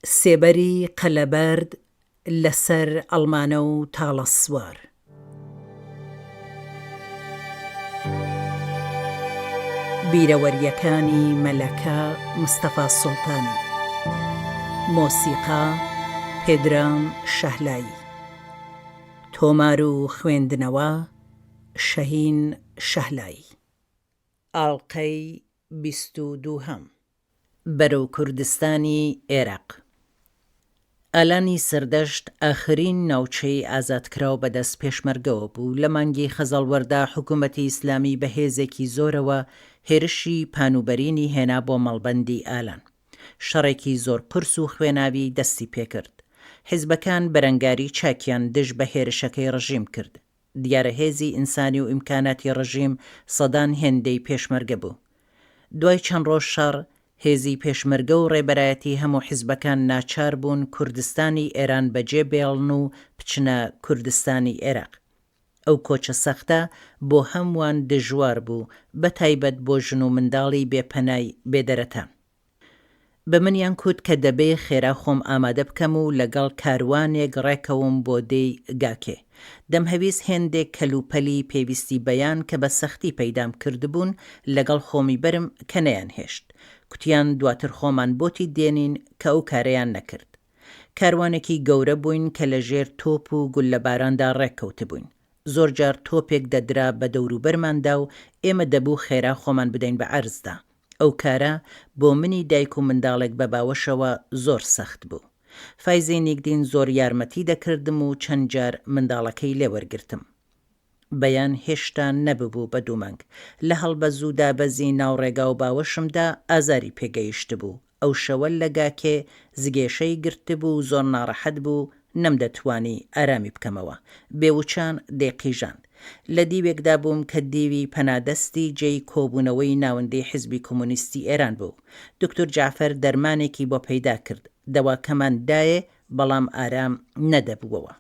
سێبەری قەلەبەرد لە سەر ئەڵمانە و تاڵە سوار. بیرەوەرییەکانی مەلەکە مستەفا سوڵتانی. مۆسیقا، پێدرام شەهلایی. تۆمار و خوێندنەوە، شەهین شەهلایی. ئاڵقەی 22م. بەرەو کوردستانی ئێراق. ئالانی سەردەشت ئاخرین ناوچەی ئازادکراو بە دەست پێشمەرگەوە بوو، لە مانگی خەزەڵوەردا حکوومەتی ئیسلامی بە هێزێکی زۆرەوە هێرشی پانوبەرینی هێنا بۆ مەڵبەندی ئالان. شەڕێکی زۆر قورس و خوێناوی دەستی پێکرد. حیزبەکان بەرەنگاری چاکیان دژ بە هێرشەکەی ڕژیم کرد. دیارە هێزی ئینسانی و ئیمکاناتی ڕژیم سەدان هێندەی پێشمەرگە بوو. دوای چەند ڕۆژ شەڕ، هێزی پێشمەرگە و ڕێبەرایەتی هەموو حیزبەکان ناچار بوون کوردستانی ئێران بەجێ بێڵن و بچنە کوردستانی ئێراق. ئەو کۆچە سەختە بۆ هەمووان دژوار بوو، بە تایبەت بۆ ژن و منداڵی بێ پەنای بێ دەرەتان. بە منیان کوت کە دەبێ خێرا خۆم ئامادە بکەم و لەگەڵ کاروانێک ڕێکەوم بۆ دێی گاکێ. دەمهەویست هێندێک کەلوپەلی پێویستی بەیان کە بە سەختی پەیدام کردبوون لەگەڵ خۆمی بەرم کە نەیانهێشت. کوتیان دواتر خۆمان بۆتی دێنین کە ئەو کارەیان نەکرد. کاروانێکی گەورە بووین کە لە ژێر تۆپ و گوللەباراندا ڕێککەوتبووین. زۆر جار تۆپێک دەدرا بە دەوروبەرماندا و ئێمە دەبوو خێرا خۆمان بدەین بە عەرزدا. ئەو کارە بۆ منی دایک و منداڵێک بە باوەشەوە زۆر سەخت بوو. فایزەی نیکدین زۆر یارمەتی دەکردم و چەند جار منداڵەکەی لێ وەرگرتم. بەیان هێشتا نەببوو بە دوو مانگ. لە هەڵبەز و دابەزی ناو ڕێگا و باوەشمدا ئازاری پێ گەیشتبوو. ئەو شەوە لە گاکێ زگێشەی گرتبوو و زۆر ناڕەحەت بوو، نەمدەتوانی ئارامی بکەمەوە. بێ وچان دەیقیژاند. لە دیوێکدا بووم کە دیوی پەنادەستی جێی کۆبوونەوەی ناوەندیی حیزبی کۆمۆنیستی ئێران بوو. دوکتور جەعفەر دەرمانێکی بۆ پەیدا کرد. دەواکەمان دایێ، بەڵام ئارام نەدەبووەوە.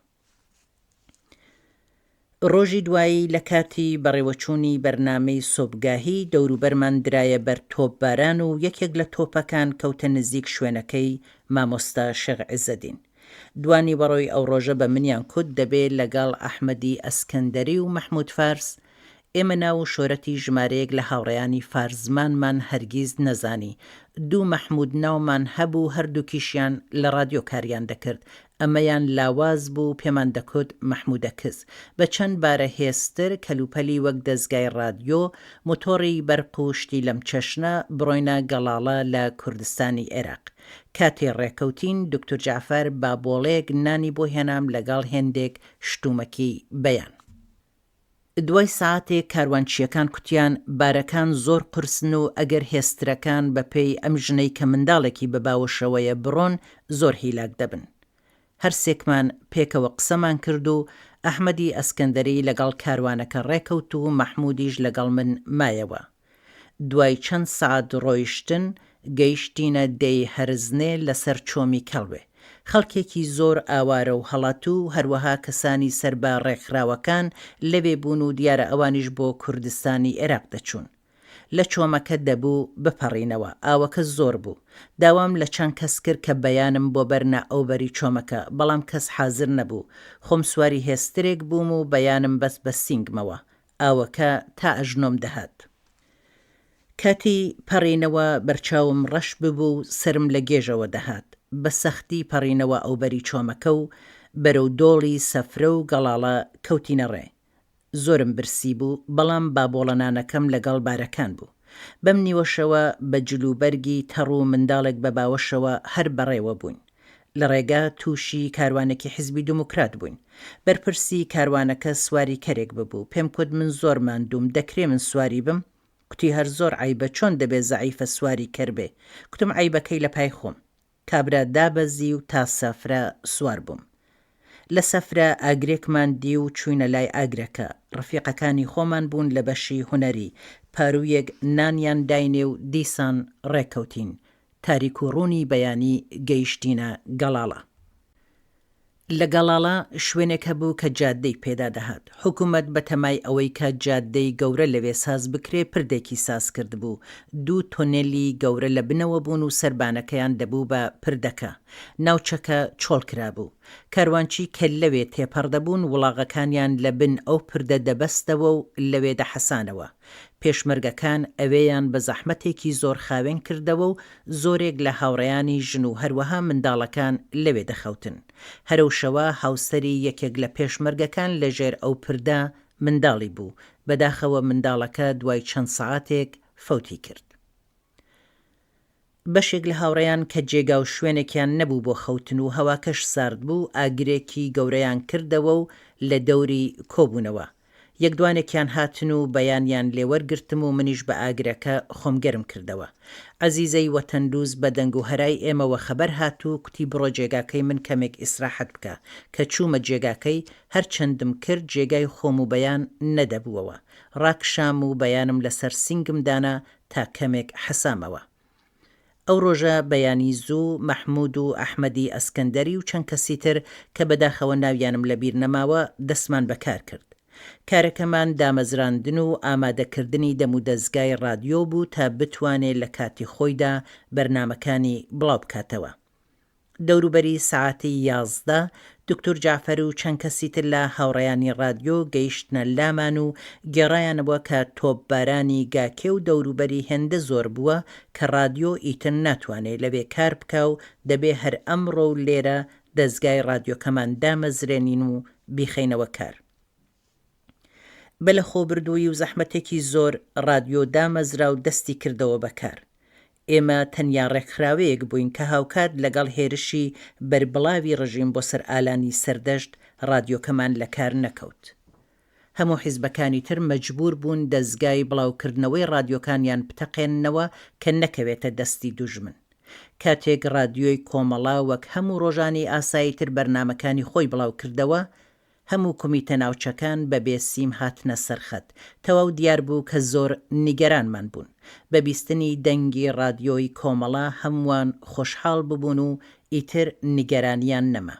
ڕۆژی دوایی لە کاتی بەڕێوەچوونی بەرنامەی سۆبگاهی دەوروبەرمان درایە بەر تۆپباران و یەکێک لە تۆپەکان کەوتە نزیک شوێنەکەی مامۆستا شێخ عزەدین. دوانیوەڕۆی ئەو ڕۆژە بە منیان کوت دەبێ لەگەڵ ئەحمەدی ئەسکەندەری و مەحموود فارس ئێمە ناو و شۆرەتی ژمارەیەک لە هاوڕێیانی فارسزمانمان هەرگیز نەزانی. دوو مەحموود ناومان هەبوو هەردووکیشیان لە ڕادیۆ کاریان دەکرد. ئەمەیان لاواز بوو پێمان دەکوت مەحموودە کز. بە چەند بارە هێزتر کەلوپەلی وەک دەزگای ڕادیۆ، موتۆڕی بەرق و شتی لەم چەشنە بڕۆینە گەڵاڵە لە کوردستانی ئێراق. کاتێ ڕێکەوتین دوکتور جەعفەر بابۆڵەیەک نانی بۆ هێنام لەگەڵ هێندێک شتومەکی بەیان. دوای سەعاتێک کاروانچییەکان کوتیان بارەکان زۆر قورسن و ئەگەر هێسترەکان بە پێی ئەم ژنەی کە منداڵێکی بە باوەشەوەیە بڕۆن زۆر هیلاک دەبن. هەرسێکمان پێکەوە قسەمان کرد و ئەحمەدی ئەسکەندەری لەگەڵ کاروانەکە ڕێکەوت و مەحموودیش لەگەڵ من مایەوە. دوای چەند سەعات ڕۆیشتن گەیشتینە دێی هەرزنێ لەسەر چۆمی کەڵوێ. خەڵکێکی زۆر ئاوارە و هەڵاتوو و هەروەها کەسانی سەر بە ڕێکخراوەکان لەوێ بوون و دیارە ئەوانیش بۆ کوردستانی ئێراق دەچوون. لە چۆمەکە دەبوو بپەڕینەوە. ئاوەکە زۆر بوو. داوام لە چەند کەس کرد کە بەیانم بۆ بەرنە ئەوبەری چۆمەکە، بەڵام کەس حازر نەبوو. خۆم سواری هێسترێک بووم و بەیانم بەست بە سینگمەوە. ئاوەکە تا ئەژنۆم دەهات. کاتی پەڕینەوە بەرچاوم ڕەش ببوو و سەرم لە گێژەوە دەهات. بە سەختی پەڕینەوە ئەوبەری چۆمەکە و بەرەو دۆڵی سەفرە و گەڵاڵە کەوتینە ڕێ. زۆرم برسی بوو، بەڵام بابۆڵە نانەکەم لەگەڵ بارەکان بوو. بەم نیوەشەوە بە جلوبەرگی تەڕ و منداڵێک بە باوەشەوە هەر بەڕێوە بووین. لە ڕێگا تووشی کاروانێکی حیزبی دوموکرات بووین. بەرپرسی کاروانەکە سواری کەرێک ببوو. پێم کوت من زۆر ماندووم، دەکرێ من سواری بم؟ کوتی هەر زۆر عەیبە چۆن دەبێ زەعیفە سواری کەر بێ؟ کوتم عەیبەکەی لە پای خۆم. کابرا دابەزی و تا سەفرە سوار بووم. لە سەفرە ئاگرێکمان دی و چووینە لای ئاگرەکە. ڕەفیقەکانی خۆمان بوون لە بەشی هونەری. پاروویەک نانیان داینێ و دیسان ڕێکەوتین. تاریک و ڕوونی بەیانی گەیشتینە گەڵاڵە. لە گەڵاڵە شوێنێک هەبوو کە جادەی پێدا دەهات. حکوومەت بە تەمای ئەوەی کە جادەی گەورە لەوێ ساز بکرێ پردێکی ساز کردبوو. دوو تۆنێلی گەورە لە بنەوە بوون و سەربانەکەیان دەبوو بە پردەکە. ناوچەکە چۆڵ کرابوو. کاروانچی کە لەوێ تێپەڕ دەبوون وڵاغەکانیان لە بن ئەو پردە دەبەستەوە و لەوێ دەحەسانەوە. پێشمەرگەکان ئەوێیان بە زەحمەتێکی زۆر خاوێن کردەوە و زۆرێک لە هاوڕێیانی ژن و هەروەها منداڵەکان لەوێ دەخەوتن. هەر ئەو شەوە هاوسەری یەکێک لە پێشمەرگەکان لە ژێر ئەو پردە منداڵی بوو. بەداخەوە منداڵەکە دوای چەند سەعاتێک فەوتی کرد. بەشێک لە هاوڕێیان کە جێگا و شوێنێکیان نەبوو بۆ خەوتن و هەواکەش سارد بوو، ئاگرێکی گەورەیان کردەوە و لە دەوری کۆبوونەوە. یەک دوانێکیان هاتن و بەیانیان لێ وەرگرتم و منیش بە ئاگرەکە خۆم گەرم کردەوە. عەزیزەی وەتەندووست بە دەنگ و هەرای ئێمەوە خەبەر هات و کوتی بڕۆ جێگاکەی من کەمێک ئیسراحەت بکە. کە چوومە جێگاکەی، هەر چەندم کرد جێگای خۆم و بەیان نەدەبووەوە. ڕاکشام و بەیانم لەسەر سینگم دانا تا کەمێک حەسامەوە. ئەو ڕۆژە بەیانی زوو مەحموود و ئەحمەدی ئەسکەندەری و چەند کەسی تر کە بەداخەوە ناویانم لە بیر نەماوە دەستمان بە کار کرد. کارەکەمان دامەزراندن و ئامادەکردنی دەمودەزگای ڕادیۆ بوو تا بتوانێ لە کاتی خۆیدا بەرنامەکانی بڵاو بکاتەوە. دەوروبەری سەعاتی 11، دوکتور جەعفەر و چەند کەسی تر لە هاوڕێیانی ڕادیۆ گەیشتنە لامان و گێڕایانەوە کە تۆپبارانی گاکێ و دەوروبەری هێندە زۆر بووە کە ڕادیۆ ئیتر ناتوانێ لەوێ کار بکا و دەبێ هەر ئەمڕۆ و لێرە دەزگای ڕادیۆکەمان دامەزرێنین و بیخەینەوە کار. بە لەخۆبردوویی و زەحمەتێکی زۆر ڕادیۆ دامەزرا و دەستی کردەوە بە کار. ئێمە تەنیا ڕێکخراوەیەک بووین کە هاوکات لەگەڵ هێرشی بەربڵاوی ڕژیم بۆ سەر ئالانی سەردەشت ڕادیۆکەمان لە کار نەکەوت. هەموو حیزبەکانی تر مەجبوور بوون دەزگای بڵاوکردنەوەی ڕادیۆکانیان بتەقێننەوە کە نەکەوێتە دەستی دوژمن. کاتێک ڕادیۆی کۆمەڵە وەک هەموو ڕۆژانی ئاسایی تر بەرنامەکانی خۆی بڵاو کردەوە، هەموو کومیتە ناوچەکان بە بێ سیم هاتنە سەر خەت. تەواو دیار بوو کە زۆر نیگەرانمان بوون. بە بیستنی دەنگی ڕادیۆی کۆمەڵە هەمووان خۆشحاڵ ببوون و ئیتر نیگەرانیان نەما.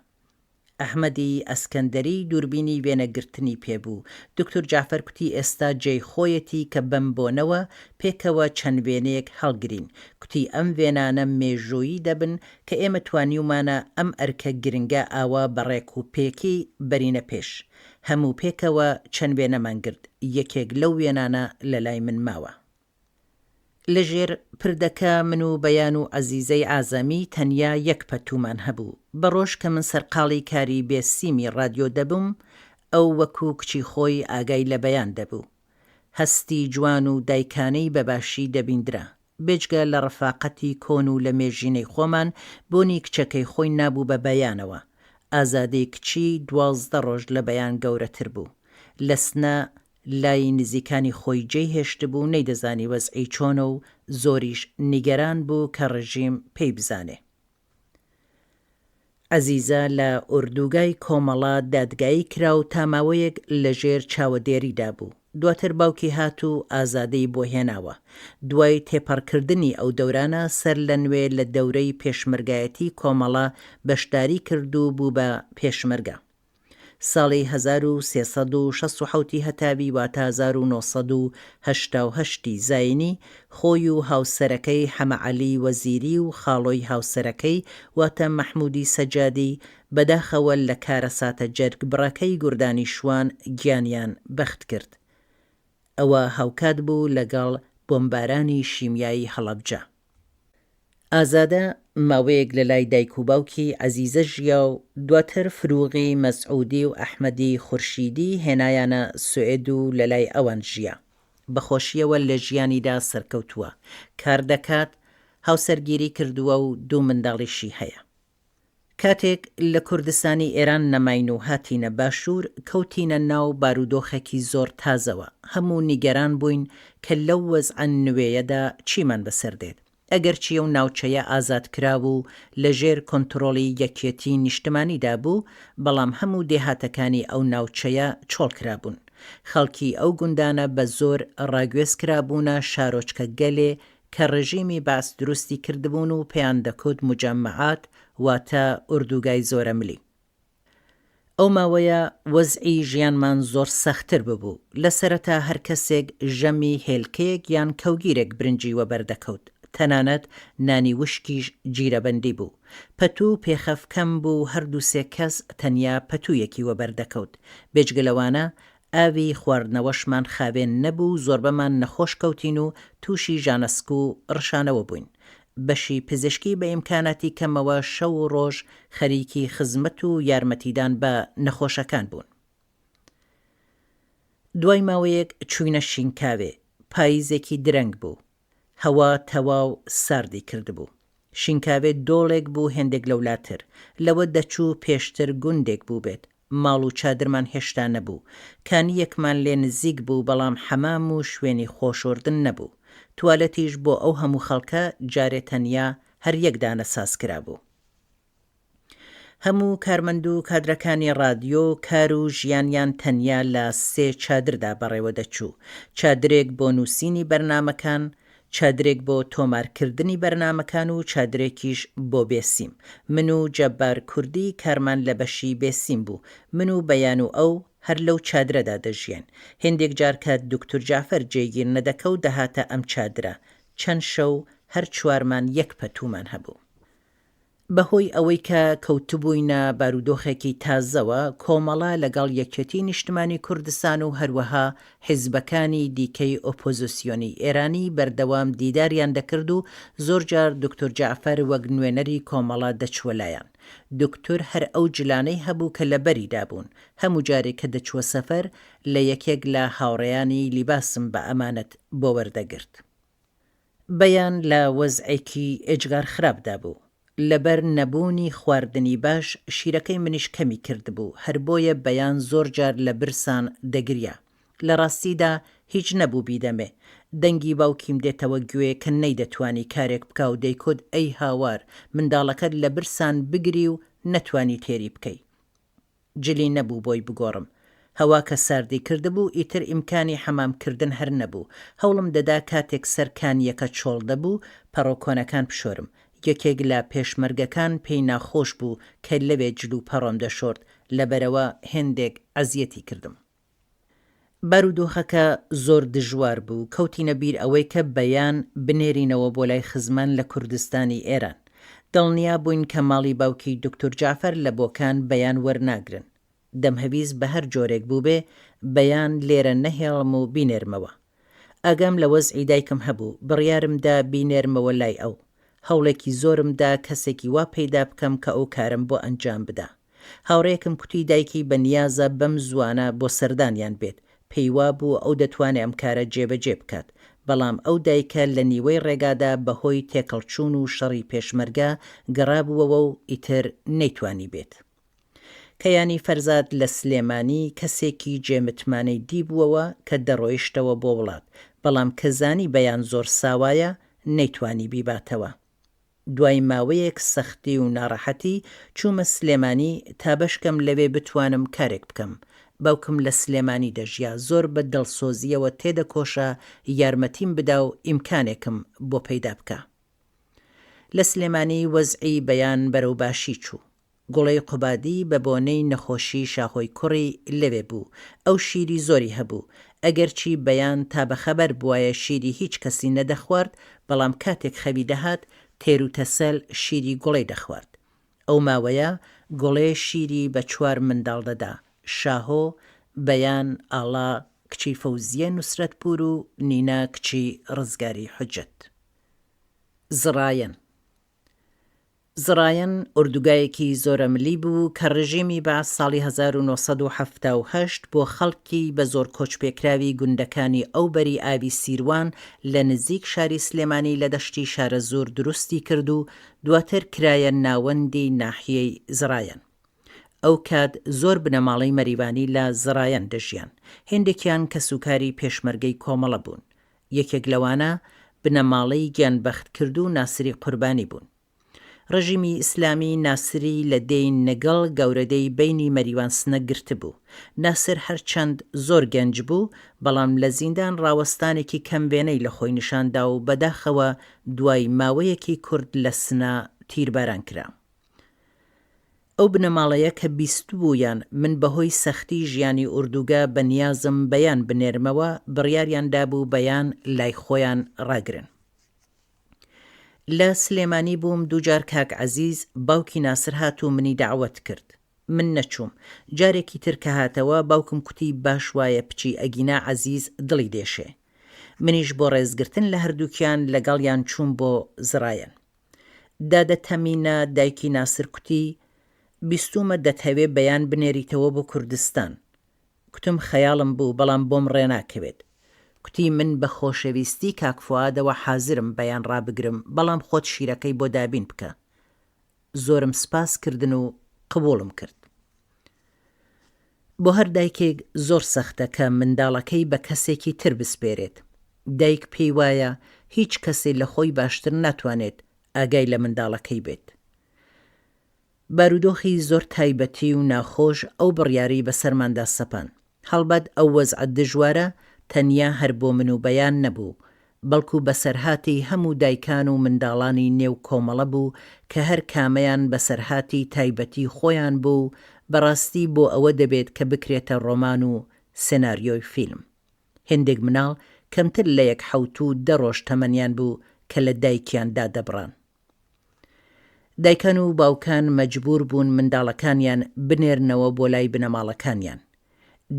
ئەحمەدی ئەسکەندەری دووربینی وێنەگرتنی پێ بوو. دوکتور جەعفەر کوتی ئێستا جێی خۆیەتی کە بەم بۆنەوە پێکەوە چەند وێنەیەک هەڵگرین. کوتی ئەم وێنانە مێژوویی دەبن کە ئێمە توانیومانە ئەم ئەرکە گرنگە ئاوا بە ڕێک و پێکی بەرینە پێش. هەموو پێکەوە چەند وێنەمان گرت، یەکێک لەو وێنانە لە لای من ماوە. لە ژێر پردەکە من و بەیان و عەزیزەی عازەمی تەنیا یەک پەتوومان هەبوو. بە ڕۆژ کە من سەرقاڵی کاری بێ سیمی ڕادیۆ دەبووم، ئەو وەکوو کچی خۆی ئاگای لە بەیان دەبوو. هەستی جوان و دایکانەی بە باشی دەبیندرا. بێجگە لە ڕەفاقەتی کۆن و لەمێژینەی خۆمان، بۆنی کچەکەی خۆی نابوو بە بەیانەوە. ئازادەی کچی 12 ڕۆژ لە بەیان گەورەتر بوو. لە سنە لای نزیکانی خۆی جێی هێشتبوو، نەیدەزانی وەزعی چۆنە و زۆریش نیگەران بوو کە ڕژیم پێی بزانێ. عەزیزە لە ئۆردوگای کۆمەڵە دادگایی کرا و تا ماوەیەک لە ژێر چاوەدێریدا بوو. دواتر باوکی هات و ئازادەی بۆ هێناوە. دوای تێپەڕکردنی ئەو دەورانە سەر لە نوێ لە دەورەی پێشمەرگایەتی کۆمەڵە بەشداری کرد و بوو بە پێشمەرگە. ساڵی 1367 ی هەتاوی واتە 1988 ی زاینی، خۆی و هاوسەرەکەی حەمەعەلی وەزیری و خاڵۆی هاوسەرەکەی واتە مەحموودی سەجادی بەداخەوە لە کارەساتە جەرگبڕەکەی گوردانی شوان گیانیان بەخت کرد. ئەوە هاوکات بوو لەگەڵ بۆمبارانی شیمیایی هەڵەبجە. ئازادە ماوەیەک لە لای دایک و باوکی عەزیزە ژیا و دواتر فروغی مەسعودی و ئەحمەدی خورشیدی هێنایانە سوئد و لە لای ئەوان ژیا. بە خۆشییەوە لە ژیانیدا سەرکەوتووە، کار دەکات، هاوسەرگیری کردووە و دوو منداڵیشی هەیە. کاتێک لە کوردستانی ئێران نەماین و هاتینە باشوور، کەوتینە ناو بارودۆخێکی زۆر تازەوە. هەموو نیگەران بووین کە لەو وەزعە نوێیەدا چیمان بەسەر دێت. ئەگەرچی ئەو ناوچەیە ئازادکراو و لە ژێر کۆنترۆڵی یەکێتی نیشتمانیدا بوو، بەڵام هەموو دێهاتەکانی ئەو ناوچەیە چۆڵ کرابوون. خەڵکی ئەو گوندانە بە زۆر ڕاگوێز کرابوونە شارۆچکە گەلێ کە ڕژیمی بەعس دروستی کردبوون و پێیان دەکوت مجمعات واتە ئوردوگای زۆرەملی. ئەو ماوەیە وەزعی ژیانمان زۆر سەختتر ببوو. لە سەرەتا هەر کەسێک ژەمی هێلکەیەک یان کەوگیرێک برنجی وەبەر دەکەوت. تەنانەت نانی وشکیش جیرەبەندی بوو. پەتوو و پێخەف کەم بوو و هەر دوو سێ کەس تەنیا پەتوویەکی وەبەر دەکەوت. بێجگە لەوانە ئاوی خواردنەوەشمان خاوێن نەبوو و زۆربەمان نەخۆش کەوتین و تووشی ژانەسک و ڕشانەوە بووین. بەشی پزیشکی بە ئیمکاناتی کەمەوە شەو و ڕۆژ خەریکی خزمەت و یارمەتیدان بە نەخۆشەکان بوون. دوای ماوەیەک چووینە شینکاوێ. پاییزێکی درەنگ بوو. هەوا تەواو ساردی کردبوو. شینکاوێ دۆڵێک بوو هێندێک لەولاتر. لەوە دەچوو پێشتر گوندێک بووبێت. ماڵ و چادرمان هێشتا نەبوو. کانییەکمان لێ نزیک بوو بەڵام حەمام و شوێنی خۆشۆردن نەبوو. توالەتیش بۆ ئەو هەموو خەڵکە جارێ تەنیا هەر یەک دانە ساز کرابوو. هەموو کارمەند و کادرەکانی ڕادیۆ کار و ژیانیان تەنیا لە سێ چادردا بەڕێوە دەچوو، چادرێک بۆ نووسینی بەرنامەکان، چادرێک بۆ تۆمارکردنی بەرنامەکان و چادرێکیش بۆ بێسیم. من و جەبار کوردی کارمان لە بەشی بێسیم بوو. من و بەیان و ئەو هەر لەو چادرەدا دەژیاین. هێندێک جار کە دوکتور جەعفەر جێگیر نەدەکەوت دەهاتە ئەم چادرە. چەند شەو هەر چوارمان یەک پەتوومان هەبوو. بە هۆی ئەوەی کە کەوتبووینە بارودۆخێکی تازەوە، کۆمەڵە لەگەڵ یەکێتی نیشتمانی کوردستان و هەروەها حیزبەکانی دیکەی ئۆپۆزسیۆنی ئێرانی بەردەوام دیداریان دەکرد و زۆر جار دوکتور جەعفەر وەک نوێنەری کۆمەڵە دەچووە لایان. دوکتور هەر ئەو جلانەی هەبوو کە لە بەریدا بوون. هەموو جارێک کە دەچووە سەفەر لە یەکێک لە هاوڕێیانی لیباسم بە ئەمانەت بۆ وەردەگرت. بەیان لە وەزعێکی ئێجگار خراپدا بوو. لەبەر نەبوونی خواردنی باش شیرەکەی منیش کەمی کردبوو، هەر بۆیە بەیان زۆر جار لە برسان دەگریا. لە ڕاستیدا هیچ نەبوو بیدەمێ. دەنگی باوکیم دێتەوە گوێ کە نەیدەتوانی کارێک بکا و دەیکوت ئەی هاوار منداڵەکەت لە برسان بگری و نەتوانی تێری بکەی. جلی نەبوو بۆی بگۆڕم. هەوا کە ساردی کردبوو ئیتر ئیمکانی حەمام کردن هەر نەبوو. هەوڵم دەدا کاتێک سەر کانییەکە چۆڵ دەبوو پەڕۆ کۆنەکان بشۆرم. یەکێک لە پێشمەرگەکان پێی ناخۆش بوو کە لەوێ جل و پەڕۆم دەشۆرد، لەبەرئەوە هێندێک ئەزیەتی کردم. بارودۆخەکە زۆر دژوار بوو، کەوتینە بیر ئەوەی کە بەیان بنێرینەوە بۆ لای خزمان لە کوردستانی ئێران. دڵنیا بووین کە ماڵی باوکی دوکتور جەعفەر لە بۆکان بەیان وەرناگرن. دەمهەویست بە هەر جۆرێک بووبێ بەیان لێرە نەهێڵم و بینێرمەوە. ئاگام لە وەزعی دایکم هەبوو، بڕیارم دا بینێرمەوە لای ئەو. هەوڵێکی زۆرم دا کەسێکی وا پەیدا بکەم کە ئەو کارەم بۆ ئەنجام بدا. هاوڕێیەکم کوتی دایکی بە نیازە بەم زووانە بۆ سەردانیان بێت، پێی وابوو ئەو دەتوانێ ئەم کارە جێبەجێ بکات، بەڵام ئەو دایکە لە نیوەی ڕێگادا بە هۆی تێکەڵچوون و شەڕی پێشمەرگە گەڕابووەوە و ئیتر نەیتوانی بێت. کەیانی فەرزاد لە سلێمانی کەسێکی جێ متمانەی دیبووەوە کە دەڕۆیشتەوە بۆ وڵات، بەڵام کە زانی بەیان زۆر ساوایە نەیتوانی بیباتەوە. دوای ماوەیەک سەختی و ناڕەحەتی چوومە سلێمانی تا بەشکەم لەوێ بتوانم کارێک بکەم. باوکم لە سلێمانی دەژیا، زۆر بە دڵسۆزییەوە تێدەکۆشا یارمەتیم بدا و ئیمکانێکم بۆ پەیدا بکا. لە سلێمانی وەزعی بەیان بەرەو باشی چوو. گوڵەی قوبادی بە بۆنەی نەخۆشی شاهۆی کوڕی لەوێ بوو. ئەو شیری زۆری هەبوو. ئەگەرچی بەیان تا بە خەبەر بوایە شیری هیچ کەسی نەدەخوارد، بەڵام کاتێک خەوی دەهات، تێروتەسەل شیری گوڵەی دەخوارد. ئەو ماوەیە گوڵێ شیری بە چوار منداڵ دەدا، شاهۆ، بەیان، ئاڵا کچی فەوزیە نوسرەتپوور و نینا کچی ڕزگاری حوجەت. زڕایەن. زڕایەن ئۆردوگایەکی زۆرەملی بوو کە ڕژێمی بەعس ساڵی 1978 بۆ خەڵکی بە زۆر کۆچپێکراوی گوندەکانی ئەو بەری ئاوی سیروان لە نزیک شاری سلێمانی لە دەشتی شارەزوور دروستی کرد و دواتر کرایە ناوەندی ناحیەی زڕایەن. ئەو کات زۆر بنەماڵەی مەریوانی لە زڕایەن دەژیان. هێندێکیان کەسوکاری پێشمەرگەی کۆمەڵە بوون. یەکێک لەوانە بنەماڵەی گیانبەختکردوو ناسری قوربانی بوون. ڕژیمی ئیسلامی ناسری لە دێی نگڵ گەورەدێی بەینی مەریوان سنە گرتبوو. ناسر هەرچەند زۆر گەنج بوو، بەڵام لە زیندان ڕاوەستانێکی کەم وێنەی لە خۆی نیشان دا و بەداخەوە دوای ماوەیەکی کورت لە سنە تیرباران کرا. ئەو بنەماڵەیە کە بیستبوویان من بەهۆی سەختی ژیانی ئوردوگا بە نیازم بەیان بنێرمەوە، بڕیاریان دابوو بەیان لای خۆیان ڕاگرن. لە سلێمانی بووم دووجار کاک عەزیز باوکی ناسر هات و منی دەعوەت کرد. من نەچووم. جارێکی تر کە هاتەوە باوکم کوتی باش وایە بچی ئەگینا عەزیز دڵی دێشێ. منیش بۆ ڕێزگرتن لە هەردووکیان لەگەڵیان چووم بۆ زڕایەن. دادە تەمینە دایکی ناسر کوتی بیستوومە دەتهەوێ بەیان بنێریتەوە بۆ کوردستان. کوتم خەیاڵم بوو بەڵام بۆم ڕێناکەوێت. کوتی من بە خۆشەویستی کاک فوئادەوە حازرم بەیان ڕابگرم بەڵام خۆت شیرەکەی بۆ دابین بکە. زۆرم سپاس کردن و قبوڵم کرد. بۆ هەر دایکێک زۆر سەختە کە منداڵەکەی بە کەسێکی تر بسپێرێت. دایک پێی وایە هیچ کەسێ لە خۆی باشتر ناتوانێت ئاگای لە منداڵەکەی بێت. بارودۆخی زۆر تایبەتی و ناخۆش ئەو بڕیارەی بەسەرماندا سەپاند. هەڵبەت ئەو وەزعە دژوارە تەنیا هەر بۆ من و بەیان نەبوو، بەڵکو بەسەرهاتی هەموو دایکان و منداڵانی نێو کۆمەڵە بوو کە هەر کامەیان بەسەرهاتی تایبەتی خۆیان بوو و بەڕاستی بۆ ئەوە دەبێت کە بکرێتە ڕۆمان و سێناریۆی فیلم. هێندێک مناڵ کەمتر لە یەک حەوتوو دە ڕۆژ تەمەنیان بوو کە لە دایکیان دادەبڕان. دایکان و باوکان مەجبوور بوون منداڵەکانیان بنێرنەوە بۆ لای بنەماڵەکانیان.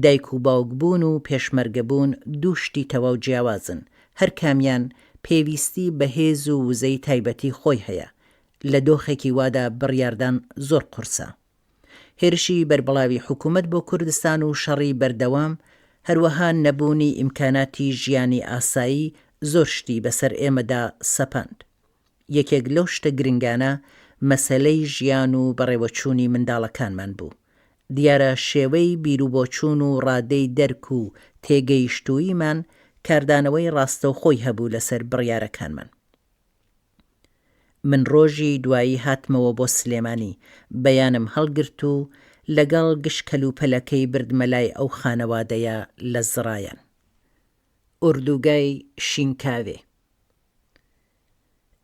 دایک و باوک بوون و پێشمەرگە بوون دوو شتی تەواو جیاوازن، هەر کامیان پێویستی بە هێز و وزەی تایبەتی خۆی هەیە، لە دۆخێکی وادا بڕیاردان زۆر قورسە. هێرشی بەربڵاوی حکوومەت بۆ کوردستان و شەڕی بەردەوام، هەروەها نەبوونی ئیمکاناتی ژیانی ئاسایی زۆر شتی بەسەر ئێمەدا سەپاند. یەکێک لەو شتە گرنگانە مەسەلەی ژیان و بەڕێوەچوونی منداڵەکانمان بوو. دیارە شێوەی بیروبۆچوون و ڕادەی دەرک و تێگەیشتووییمان کاردانەوەی ڕاستەوخۆی هەبوو لەسەر بڕیارەکانمان. من ڕۆژی دوایی هاتمەوە بۆ سلێمانی، بەیانم هەڵگرت و لەگەڵ گشت کەلوپەلەکەی بردمە لای ئەو خانەوادەیە لە زڕایەن. ئوردوگای شینکاوێ.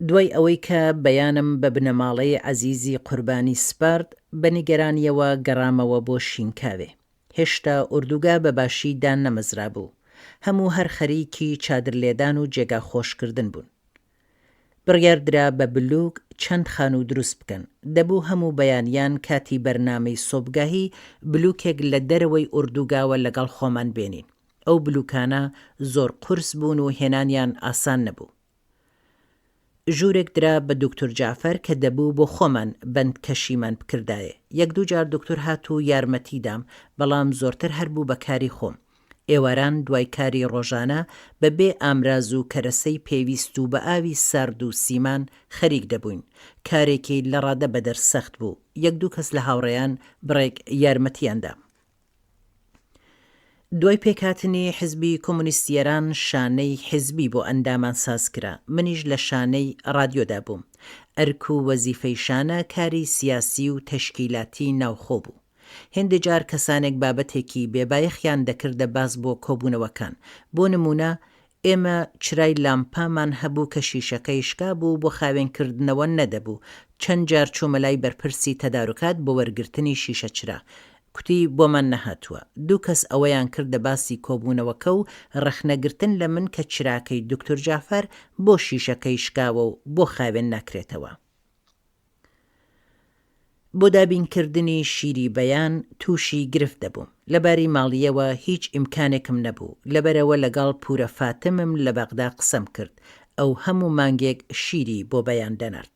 دوای ئەوەی کە بەیانم بە بنەماڵەی عەزیزی قوربانی سپارد، بە نیگەرانییەوە گەڕامەوە بۆ شینکاوێ. هێشتا ئوردوگا بە باشی دانەمەزرابوو. هەموو هەر خەریکی چادرلێدان و جێگا خۆشکردن بوون. بڕیار درا بە بلوک چەند خانوو دروست بکەن. دەبوو هەموو بەیانیان کاتی بەرنامەی سۆبگاهی بلوکێک لە دەرەوەی ئوردوگاوە لەگەڵ خۆمان بێنین. ئەو بلوکانە زۆر قورس بوون و هێنانیان ئاسان نەبوو. ژوورێک درا بە دوکتور جەعفەر کە دەبوو بۆ خۆمان بەند کەشیمان بکردایێ. یەک دوو جار دوکتور هات و یارمەتی دام، بەڵام زۆرتر هەر بوو بە کاری خۆم. ئێواران دوای کاری ڕۆژانە بە بێ ئامراز و کەرەسەی پێویست و بە ئاوی سارد و سیمان خەریک دەبووین. کارێکی لە ڕادە بەدەر سەخت بوو. یەک دوو کەس لە هاوڕێیان بڕێک یارمەتیان دام. دوای پێکهاتنی حزبی کۆمۆنیستی ئێران شانەی حزبی بۆ ئەندامان سازکرا، منیش لە شانەی ڕادیۆدا بووم. ئەرک و وەزیفەی شانە کاری سیاسی و تەشکیلاتی ناوخۆ بوو. هێندێ جار کەسانێک بابەتێکی بێ بایەخیان دەکردە باس بۆ کۆبوونەوەکان. بۆ نموونە ئێمە چرای لامپامان هەبوو کە شیشەکەی شکابوو بۆ خاوێن کردنەوە نەدەبوو، چەند جار چوومە لای بەرپرسی تەداروکات بۆ وەرگرتنی شیشە چرا، کوتی بۆمان نەهاتووە. دوو کەس ئەوەیان کردە باسی کۆبوونەوەکە و رەخنەگرتن لە من کە چراکەی دوکتور جەعفەر بۆ شیشەکەی شکاوە و بۆ خاوێن ناکرێتەوە. بۆ دابینکردنی شیری بەیان تووشی گرفت دەبووم. لە باری ماڵییەوە هیچ ئیمکانێکم نەبوو، لەبەرئەوە لەگەڵ پوورە فاتمم لە بەغدا قسەم کرد، ئەو هەموو مانگێک شیری بۆ بەیان دەنارد.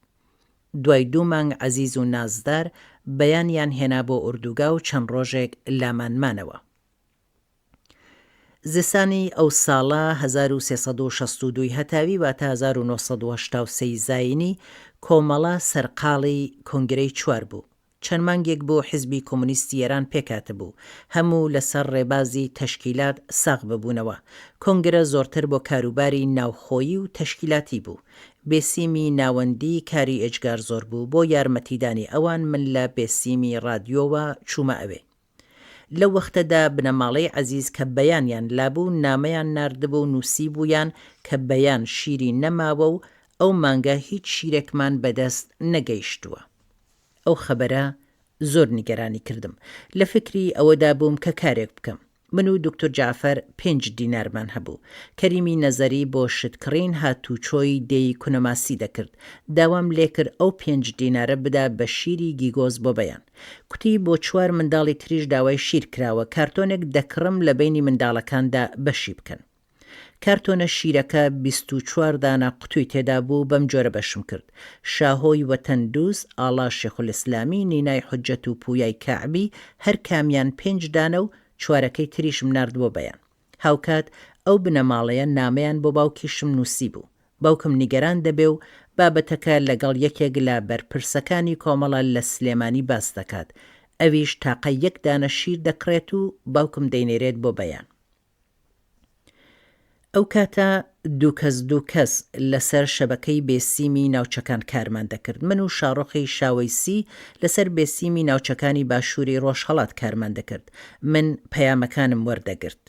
دوای دوو مانگ عەزیز و نازدار بەیانیان هێنا بۆ ئوردوگا و چەند ڕۆژێک لامان مانەوە. زستانی ئەو ساڵە 1362 ی هەتاوی واتە 1983 ی زایینی، کۆمەڵە سەرقاڵی کۆنگرەی چوار بوو. چەند مانگێک بوو حزبی کۆمۆنیستی ئێران پێکهاتبوو. هەموو لە سەر ڕێبازی تەشکیلات ساغ ببوونەوە. کۆنگرە زۆرتر بۆ کاروباری ناوخۆیی و تەشکیلاتی بوو. بێسیمی ناوەندی کاری ئێجگار زۆر بوو. بۆ یارمەتیدانی ئەوان من لە بێسیمی ڕادیۆوە چوومە ئەوێ. لەو وەختەدا بنەماڵەی عەزیز کە بەیانیان لابوو نامەیان ناردبوو و نووسیبوویان کە بەیان شیری نەماوە و ئەو مانگە هیچ شیرێکمان بەدەست نەگەیشتووە. ئەو خەبەرە زۆر نیگەرانی کردم. لە فکری ئەوەدا بووم کە کارێک بکەم. من و دوکتور جەعفەر پێنج دینارمان هەبوو. کەریمی نەزەری بۆ شت کڕین هاتوچۆی دێی کونەماسی دەکرد. داوام لێکرد ئەو پێنج دینارە بدا بە شیری گیگۆز بۆ بەیان. کوتی بۆ چوار منداڵی تریش داوای شیر کراوە، کارتۆنێک دەکڕم لە بەینی منداڵەکاندا بەشی بکەن. کارتۆنە شیرەکە 24 دانە قوتوی تێدا بوو بەم جۆرە بەشم کرد، شاهۆی وەتەن دووست، ئاڵا شێخولئیسلامی، نینای حوجەت و پویای کەعبی هەر کامیان پێنج دانە و چوارەکەی تریشم نارد بۆ بەیان. هاوکات ئەو بنەماڵەیە نامەیان بۆ باوکیشم نووسیبوو. باوکم نیگەران دەبێ و بابەتەکە لەگەڵ یەکێک لە بەرپرسەکانی کۆمەڵە لە سلێمانی باس دەکات، ئەویش تاقە یەک دانە شیر دەکڕێت و باوکم دەینێرێت بۆ بەیان. ئەو کاتە دووکەس دووکەس لەسەر شەبەکەی بێسیمی ناوچەکان کارمان دەکرد. من و شاڕۆخی شاوەیسی لەسەر بێسیمی ناوچەکانی باشووری ڕۆژهەڵات کارمان دەکرد. من پەیامەکانم وەردەگرت.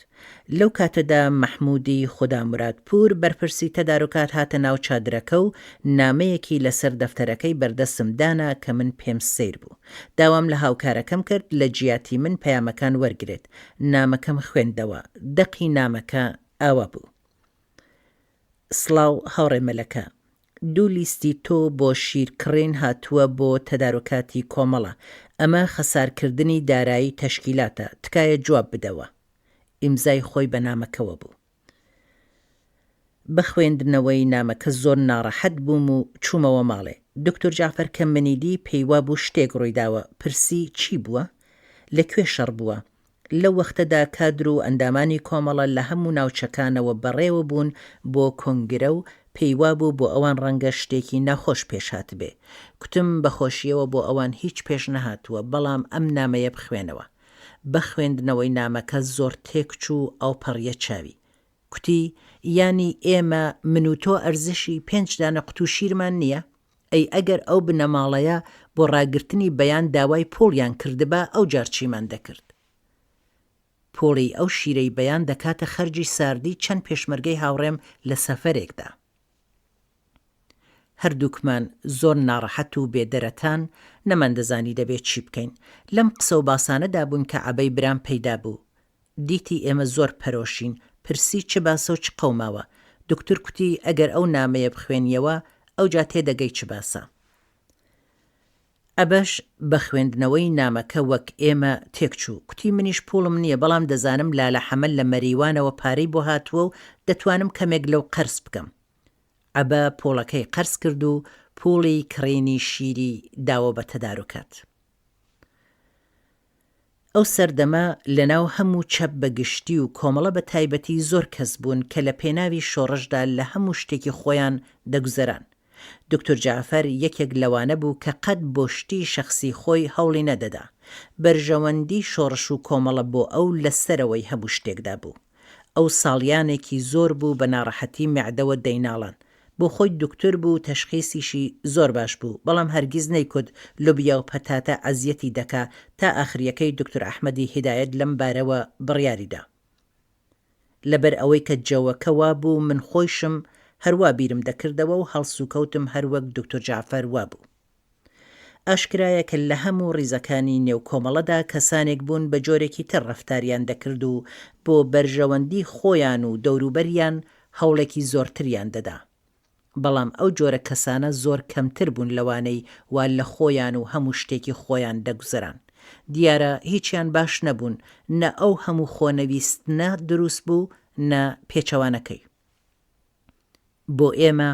لەو کاتەدا مەحموودی خودامورادپوور بەرپرسی تەداروکات هاتە ناو چادرەکە و نامەیەکی لەسەر دەفتەرەکەی بەردەستم دانا کە من پێم سەیر بوو. داوام لە هاوکارەکەم کرد لە جیاتی من پەیامەکان وەرگرێت. نامەکەم خوێندەوە. دەقی نامەکە ئاوا بوو. سڵاو هاوڕێ مەلەکە. دوو لیستی تۆ بۆ شیر کڕین هاتووە بۆ تەداروکاتی کۆمەڵە. ئەمە خەسارکردنی دارایی تەشکیلاتە. تکایە جواب بدەوە. ئیمزای خۆی بە نامەکەوە بوو. بە خوێندنەوەی نامەکە زۆر ناڕەحەت بووم و چوومەوە ماڵێ. دوکتور جەعفەر کە منی دی پێی وابوو شتێک ڕوویداوە، پرسی چی بووە؟ لە کوێ شەڕ بووە؟ لەو وەختەدا کادر و ئەندامانی کۆمەڵە لە هەموو ناوچەکانەوە بەڕێوە بوون بۆ کۆنگرە و پێی وابوو بۆ ئەوان ڕەنگە شتێکی ناخۆش پێش هاتبێ. کوتم بە خۆشییەوە بۆ ئەوان هیچ پێش نەهاتووە، بەڵام ئەم نامەیە بخوێنەوە. بە خوێندنەوەی نامەکە زۆر تێکچوو و ئەوپەڕیە چاوی. کوتی، یانی ئێمە من و تۆ ئەرزشی پێنج دانە قوتوو شیرمان نییە؟ ئەی ئەگەر ئەو بنەماڵەیە بۆ ڕاگرتنی بەیان داوای پووڵیان کردبا ئەوجار چیمان دەکرد؟ پووڵی ئەو شیرەی بەیان دەکاتە خەرجی ساردی چەند پێشمەرگەی هاوڕێم لە سەفەرێکدا. هەردووکمان زۆر ناڕەحەت و بێ دەرەتان، نەماندەزانی دەبێ چی بکەین. لەم قسە و باسانەدا بووین کە عەبەی برام پەیدا بوو. دیتی ئێمە زۆر پەرۆشین، پرسی چ باسە و چ قەوماوە؟ دوکتور کوتی ئەگەر ئەو نامەیە بخوێنیەوە، ئەوجا تێدەگەی چ باسە. عەبەش بە خوێندنەوەی نامەکە وەک ئێمە تێکچوو. کوتی منیش پووڵم نییە، بەڵام دەزانم لالە حەمە لە مەریوانەوە پارەی بۆ هاتووە و دەتوانم کەمێک لەو قەرز بکەم. عەبە پووڵەکەی قەرز کرد و پووڵی کڕینی شیری داوە بە تەداروکات. ئەو سەردەمە لە ناو هەموو چەپ بە گشتی و کۆمەڵە بە تایبەتی زۆر کەس بوون کە لە پێناوی شۆڕشدا لە هەموو شتێکی خۆیان دەگوزەران. دوکتور جەعفەر یەکێک لەوانە بوو کە قەت بۆ شتی شەخسی خۆی هەوڵی نەدەدا. بەرژەوەندی شۆڕش و کۆمەڵە بۆ ئەو لە سەرەوەی هەموو شتێکدا بوو. ئەو ساڵیانێکی زۆر بوو بە ناڕەحەتی مەعدەوە دەیناڵان. بۆ خۆی دوکتور بوو و تەشخیسیشی زۆر باش بوو، بەڵام هەرگیز نەیکوت لوبیا و پەتاتە ئەزیەتی دەکا تا ئاخریەکەی دوکتور ئەحمەدی هیدایەت لەم بارەوە بڕیاری دا. لەبەر ئەوەی کە جەوەکە وابوو من خۆیشم هەر وا بیرم دەکردەوە و هەڵسوکەوتم هەر وەک دوکتور جەعفەر وابوو. ئاشکرایە کە لە هەموو ڕیزەکانی نێو کۆمەڵەدا کەسانێک بوون بە جۆرێکی تر ڕەفتاریان دەکرد و بۆ بەرژەوەندی خۆیان و دەوروبەریان هەوڵێکی زۆرتریان دەدا. بەڵام ئەو جۆرە کەسانە زۆر کەمتر بوون لەوانەی وا لە خۆیان و هەموو شتێکی خۆیان دەگوزەران. دیارە هیچیان باش نەبوون، نە ئەو هەموو خۆنەویستنە دروست بوو، نە پێچەوانەکەی. بۆ ئێمە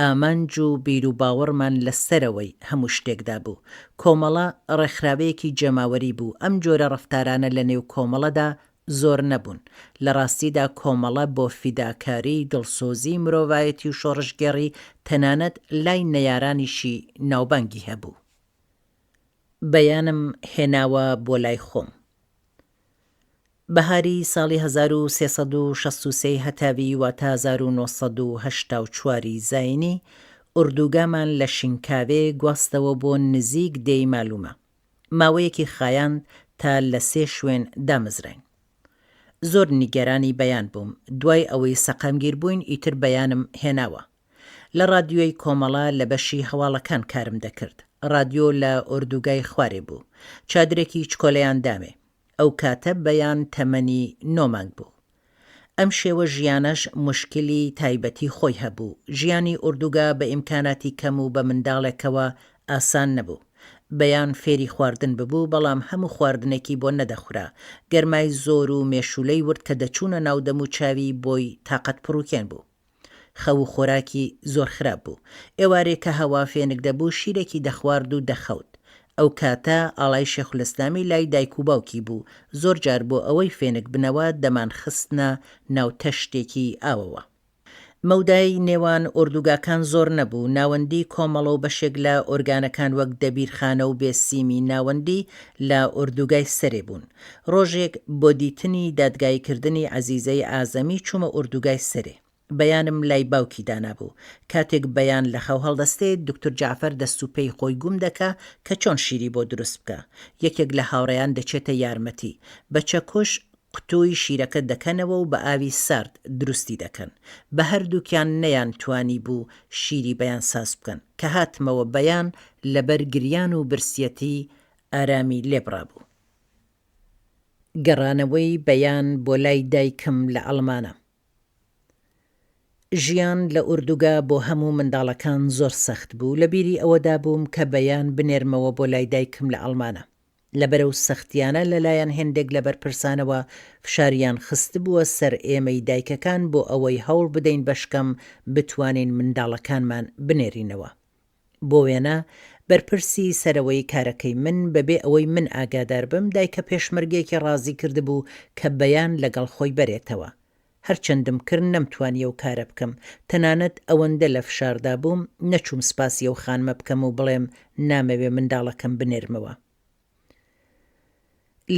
ئامانج و بیروباوەڕمان لە سەرەوەی هەموو شتێکدا بوو. کۆمەڵە ڕێکخراوەیەکی جەماوەری بوو، ئەم جۆرە ڕەفتارانە لە نێو کۆمەڵەدا زۆر نەبوون. لە ڕاستیدا کۆمەڵە بۆ فیداکاری، دڵسۆزی مرۆڤایەتی و شۆڕشگێڕی تەنانەت لای نەیارانیشی ناوبانگی هەبوو. بەیانم هێناوە بۆ لای خۆم. بەهاری ساڵی 1363 ی هەتاوی واتە 1984 ی زاینی، ئوردوگامان لە شینکاوێ گواستەوە بۆ نزیک دێی مالومە. ماوەیەکی خایاند تا لە سێ شوێن دامەزراین. زۆر نیگەرانی بەیان بووم، دوای ئەوەی سەقامگیر بووین ئیتر بەیانم هێناوە. لە ڕادیۆی کۆمەڵە لە بەشی هەواڵەکان کارم دەکرد. ڕادیۆ لە ئۆردوگای خوارێ بوو. چادرێکی چکۆلەیان دامێ. ئەو کاتە بەیان تەمەنی نۆ مانگ بوو. ئەم شێوە ژیانەش موشکیلی تایبەتی خۆی هەبوو. ژیانی ئوردوگا بە ئیمکاناتی کەم و بە منداڵێکەوە ئاسان نەبوو. بەیان فێری خواردن ببوو، بەڵام هەموو خواردنێکی بۆ نەدەخورا. گەرمای زۆر و مێشوولەی ورد کە دەچوونە ناو دەم و چاوی بۆی تاقەت پڕوکێن بوو. خەو و خۆراکی زۆر خراپ بوو. ئێوارێ کە هەوا فێنک دەبوو شیرێکی دەخوارد و دەخەوت. ئەو کاتە ئاڵای شێخولئیسلامی لای دایک و باوکی بوو، زۆر جار بۆ ئەوەی فێنک بنەوە دەمانخستنە ناو تەشتێکی ئاوەوە. مەودای نێوان ئۆردوگاکان زۆر نەبوو، ناوەندی کۆمەڵە و بەشێک لە ئۆرگانەکان وەک دەبیرخانە و بێسیمی ناوەندی لە ئۆردوگای سەرێ بوون. ڕۆژێک بۆ دیتنی دادگاییکردنی عەزیزەی عازەمی چوومە ئوردوگای سەرێ. بەیانم لای باوکی دانابوو. کاتێک بەیان لە خەو هەڵدەستێ، دوکتور جەعفەر دەست و پێی خۆی گوم دەکا کە چۆن شیری بۆ دروست بکا. یەکێک لە هاوڕێیان دەچێتە یارمەتی. بە چەکوش قوتووی شیرەکە دەکەنەوە و بە ئاوی سارد دروستی دەکەن. بە هەردووکیان نەیانتوانیبوو شیری بەیان ساز بکەن. کە هاتمەوە بەیان لەبەر گریان و برسیەتی ئارامی لێبڕابوو. گەڕانەوەی بەیان بۆ لای دایکم لە ئەڵمانە. ژیان لە ئوردوگا بۆ هەموو منداڵەکان زۆر سەخت بوو، لە بیری ئەوەدا بووم کە بەیان بنێرمەوە بۆ لای دایکم لە ئەڵمانە. لەبەر ئەو سەختیانە لە لایەن هێندێک لە بەرپرسانەوە فشاریان خستبووە سەر ئێمەی دایکەکان بۆ ئەوەی هەوڵ بدەین بەشکەم بتوانین منداڵەکانمان بنێرینەوە. بۆ وێنە، بەرپرسی سەرەوەی کارەکەی من، بەبێ ئەوەی من ئاگادار بم، دایکە پێشمەرگەیەکی ڕازی کردبوو کە بەیان لەگەڵ خۆی بەرێتەوە. هەرچەندم کرد نەمتوانی ئەو کارە بکەم، تەنانەت ئەوەندە لە فشاردا بووم، نەچووم سپاسی ئەو خانمە بکەم و بڵێم نامەوێ منداڵەکەم بنێرمەوە.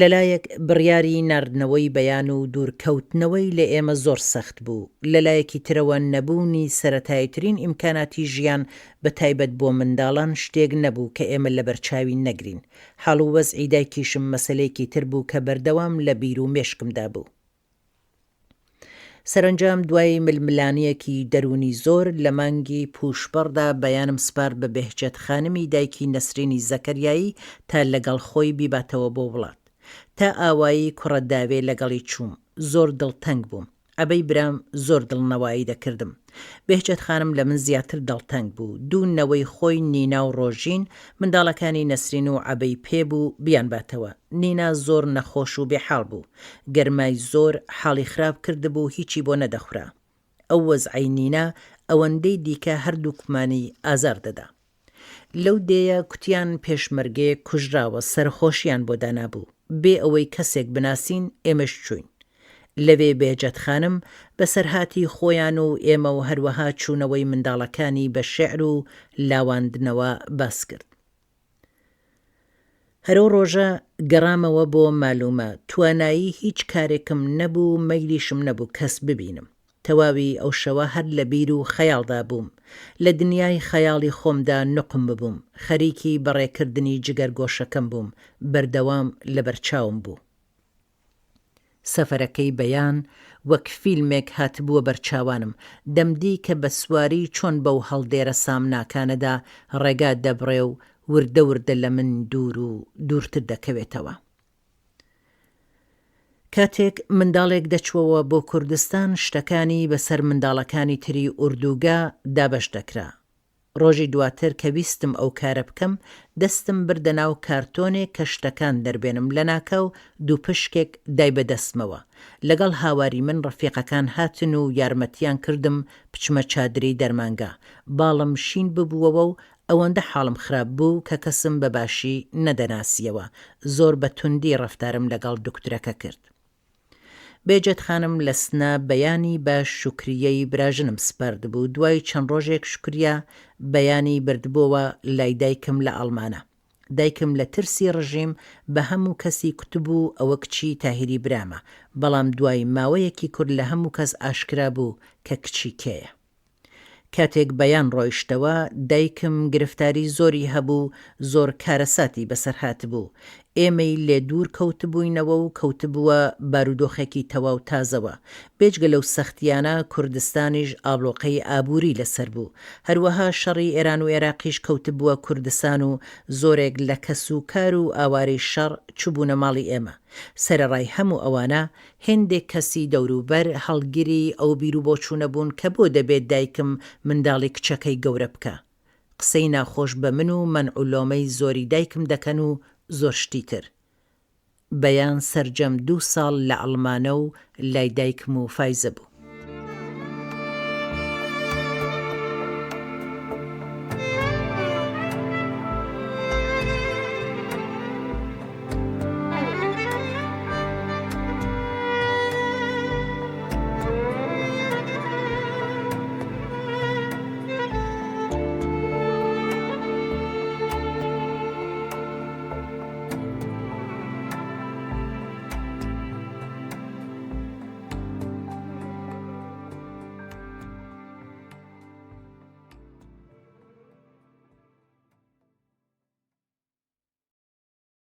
لەلایەک بڕیاری ناردنەوەی بەیان و دوورکەوتنەوەی لە ئێمە زۆر سەخت بوو، لەلایەکی ترەوە نەبوونی سەرەتاییترین ئیمکاناتی ژیان بە تایبەت بۆ منداڵان شتێک نەبوو کە ئێمە لەبەرچاوی نەگرین. حاڵ و وەزعی دایکیشم مەسەلەیەکی تر بوو کە بەردەوام لە بیر و مێشکمدا بوو. سەرەنجام دوای ململانێیەکی دەروونی زۆر، لە مانگی پووشپەڕدا بەیانم سپارد بە بێهجەت خانمی دایکی نەسرینی زەکەریایی تا لەگەڵ خۆی بیباتەوە بۆ وڵات. تا ئاوایی کوڕە داوێ لەگەڵی چووم. زۆر دڵتەنگ بووم. عەبەی برام زۆر دڵنەوایی دەکردم. بێهجەت خانم لە من زیاتر دڵتەنگ بوو. دوو نەوەی خۆی نینا و ڕۆژین، منداڵەکانی نەسرین و عەبەی پێ بوو بیانباتەوە. نینا زۆر نەخۆش و بێحاڵ بوو. گەرمای زۆر حاڵی خراپ کردبوو هیچی بۆ نەدەخورا. ئەو وەزعەی نینا ئەوەندەی دیکە هەردووکمانی ئازار دەدا. لەو دێیە کوتیان پێشمەرگەیەک کوژراوە سەرخۆشیان بۆ دانابوو. بێ ئەوەی کەسێک بناسین ئێمەش چووین. لەوێ بێجەت خانم بەسەرهاتی خۆیان و ئێمە و هەروەها چوونەوەی منداڵەکانی بە شێعر و لاواندنەوە باس کرد. هەر ئەو ڕۆژە گەڕامەوە بۆ مالومە، توانایی هیچ کارێکم نەبوو، مەیلیشم نەبوو کەس ببینم. تەواوی ئەو شەوە هەر لە بیر و خەیاڵدا بووم. لە دنیای خەیاڵی خۆمدا نوقم ببووم. خەریکی بەڕێکردنی جگەرگۆشەکەم بووم، بەردەوام لەبەرچاوم بوو. سەفەرەکەی بەیان وەک فیلمێک هاتبووە بەرچاوانم، دەمدی کە بە سواری چۆن بەو هەڵدێرە سامناکانەدا ڕێگا دەبڕێ و وردە وردە لە من دوور و دوورتر دەکەوێتەوە. کاتێک منداڵێک دەچووەوە بۆ کوردستان شتەکانی بەسەر منداڵەکانی تری ئوردووگا دابەش دەکرا. ڕۆژی دواتر کە ویستم ئەو کارە بکەم، دەستم بردە ناو کارتۆنێک کە شتەکان دەربێنم، لەناکاو دووپشکێک دای بە دەستمەوە. لەگەڵ هاواری من ڕەفیقەکان هاتن و یارمەتیان کردم بچمە چادری دەرمانگا. باڵم شین ببووەوە و ئەوەندە حاڵم خراپ بوو کە کەسم بە باشی نەدەناسییەوە. زۆر بە توندی ڕەفتارم لەگەڵ دوکترەکە کرد. بێجەت خانم لە سنە بەیانی بە شوکریەی براژنم سپاردبوو، دوای چەند ڕۆژێک شوکریە بەیانی بردبۆوە لای دایکم لە ئاڵمانە. دایکم لە ترسی ڕژیم بە هەموو کەسی کوتبوو ئەوە کچی تاهیری برامە، بەڵام دوای ماوەیەکی کورت لە هەموو کەس ئاشکرا بوو کە کچی کێیە. کاتێک بەیان ڕۆیشتەوە، دایکم گرفتاری زۆری هەبوو، زۆر کارەساتی بەسەر هاتبوو. ئێمەی لێ دوور کەوتبووینەوە و کەوتبووە بارودۆخێکی تەواو تازەوە. بێجگە لەو سەختییانە کوردستانیش ئابڵۆقەی ئابووری لەسەر بوو. هەروەها شەڕی ئێران و ئێراقیش کەوتبووە کوردستان و زۆرێک لە کەس و کار و ئاوارەی شەڕ چووبوونە ماڵی ئێمە. سەرەڕای هەموو ئەوانە، هێندێک کەسی دەوروبەر هەڵگری ئەو بیروبۆچوونە بوون کە بۆ دەبێ دایکم منداڵی کچەکەی گەورە بکا. قسەی ناخۆش بە من و مەنع و لۆمەی زۆری دایکم دەکەن و زۆر شتی تر. بەیان سەرجەم دوو ساڵ لە ئەڵمانە و لای دایکم و فایزە بوو.